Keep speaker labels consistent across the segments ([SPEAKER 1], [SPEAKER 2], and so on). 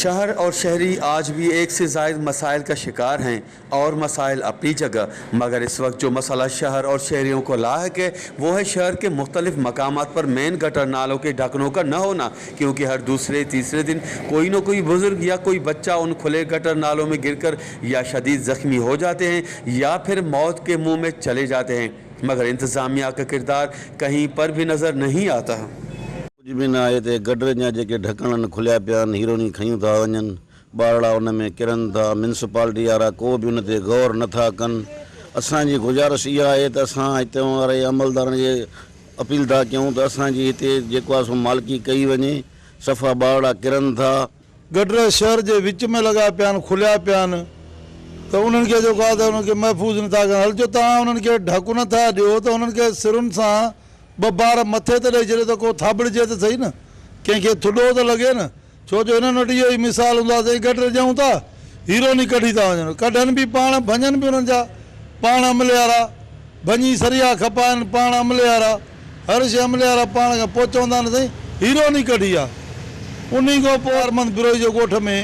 [SPEAKER 1] शहर और शहरी आज भी एक से ज़ायद मसाइल का शिकार हैं और मसाइल अपनी जगह, मगर इस वक्त जो मसला शहर और शहरियों को लाहक है वो है शहर के मुख्तलिफ मकामात पर मेन गटर नालों के ढकनों का न होना, क्योंकि हर दूसरे तीसरे दिन कोई न कोई बुज़ुर्ग या कोई बच्चा उन खुले गटर नालों में गिरकर या शदीद ज़ख्मी हो जाते हैं या फिर मौत के मुँह में चले जाते हैं, मगर इंतज़ामिया का किरदार कहीं पर भी नज़र नहीं आता।
[SPEAKER 2] कुझु बि न आहे हिते। गडरनि जा जेके ढकण आहिनि, खुलिया पिया आहिनि, हीरोनी खयूं था वञनि, ॿारड़ा उन में किरनि था। म्यूनसिपालिटी वारा को बि उन ते गौर नथा कनि। असांजी गुज़ारिश इहा आहे त असां हिते वारे अमलदारनि खे अपील था कयूं त असांजी हिते जेको आहे सो मालिकी कई वञे। सफ़ा ॿारड़ा किरनि था।
[SPEAKER 3] गटर शहर जे विच में लॻा पिया आहिनि, खुलिया पिया आहिनि, त उन्हनि खे जेको आहे त उन्हनि खे महफ़ूज़ नथा कनि। हल जो तव्हां उन्हनि खे ढक नथा ॾियो त उन्हनि खे सिरुनि सां ॿ बार मथे ते ॾेई छॾियो त को थाबड़िजे त सही न, कंहिंखे थुॾो त लॻे न। छो जो हिननि वटि इहो ई मिसाल हूंदो आहे, साईं गटर ॾियूं था, हीरोनी कढी था वञनि, कढनि बि पाण, भञनि बि उन्हनि जा पाण अमले वारा, भञी सरिया खपाइनि पाण अमले वारा, हर शइ अमले वारा पाण खां। पोइ चवंदा आहिनि साईं हीरोनी कढी आहे। उन खां पोइ अरमंद बिरोही जे ॻोठ में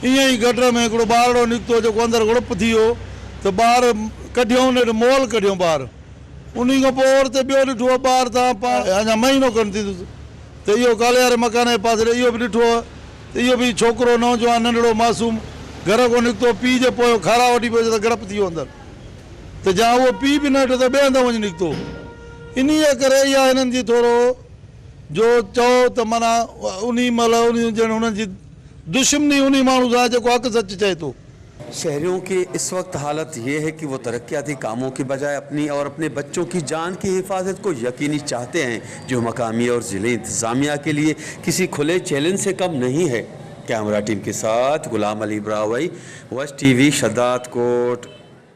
[SPEAKER 3] ईअं ई गटर में हिकिड़ो ॿारड़ो निकितो, जेको अंदरि गुड़प थी वियो त ॿार कढियऊं, नेठि मोल कढियऊं ॿार। उन खां पोइ वरी त ॿियो ॾिठो आहे ॿार, तव्हां पाण अञा महीनो खणि थींदुसि त इहो काले वारे मकान जे पासे इहो बि ॾिठो आहे त इहो बि छोकिरो नौजवान नंढड़ो मासूम घर खां निकितो, पीउ जे पोयां खारा वठी पियो त गड़प थी वियो अंदरि, त जा उहो पीउ बि न ॾिठो त ॿिए हंधि वञी निकितो। इन करे इहा हिननि जी थोरो जो चओ त माना उन महिल उन ॼण हुननि जी दुश्मनी उन माण्हू सां जेको हक़ सच चए थो।
[SPEAKER 1] शहरियों की इस वक्त हालत ये है कि वो तरक्याती कामों की बजाय अपनी और अपने बच्चों की जान की हिफाजत को यकीनी चाहते हैं, जो मकामी और ज़िले इंतज़ामिया के लिए किसी खुले चैलेंज से कम नहीं है। कैमरा टीम के साथ गुलाम अली ब्रावई, वस्ट टीवी, शदाद कोट।